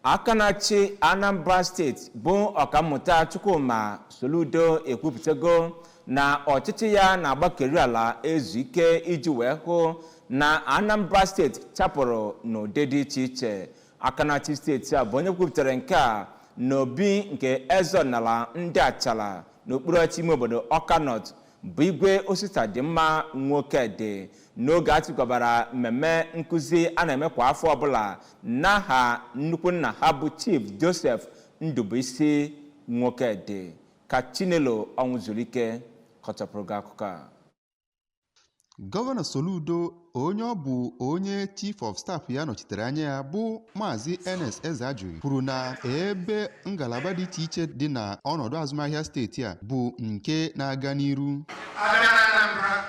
Aka na-achị Anambra Steeti bụ Ọkammụta Chukwuma Soludo ekwupụtago na ọchịchị ya na-agbakeri ala ezu ike iji wee hụ na Anambra Steeti chapụrụ n'ụdị dị iche iche. Aka na-achị steeti a bụ onye kwupụtara nke a n'obi nke eze ọdịnala ndị Achala n'okpuru ọchịchị ime obodo Awka North, bụ Igwe Ositadimma Nwokedi, n'oge a chịkọbara mmemme nkụzi a na-eme kwa afọ ọbụla n'aha nnukwu nna ha bụ Chief Joseph Ndubuisi Nwokedi. Ka Chinelo Ọnwụzulike kọchapụrụ gị akụkọ a. Gọvanọ Soludo, onye ọ bụ onye Chief of Staff ya nọchitere anya ya bụ Maazị Ernest Ezeajughi, kwuru na ebe ngalaba dị iche iche dị na ọnọdụ azụmahịa steeti a bụ nke na-aga n'iru. Abịa na Anambra,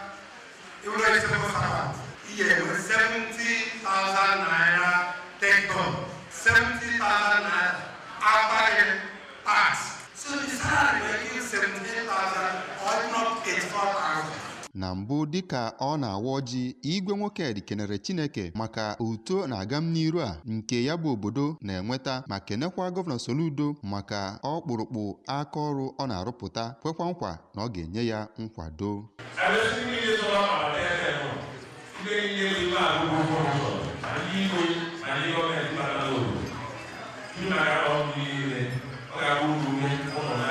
iwere civil servant, ị ga-enwe 70,000 naira take home, 70,000 naira after tax. So the salary will give 78,000 or not 84,000. Na mbụ, dịka ọ na-awa ọjị, Igwe Nwokedi kenere Chineke maka uto na agamniru a nke ya bụ obodo na-enweta, ma kenekwa Gọvanọ Soludo maka ọkpụrụkpụ aka ọrụ ọ na-arụpụta, kwekwa nkwa na ọ ga-enye ya nkwado. Ebe niile chọrọ ọbata ebe nọ, ndị niile dị ime abụghị ụzọ, ma ndị igwe ma ndị gọọmenti bara n'obodo ndị maka ọrụ niile, ọ ga-abụ uru ume ụmụ na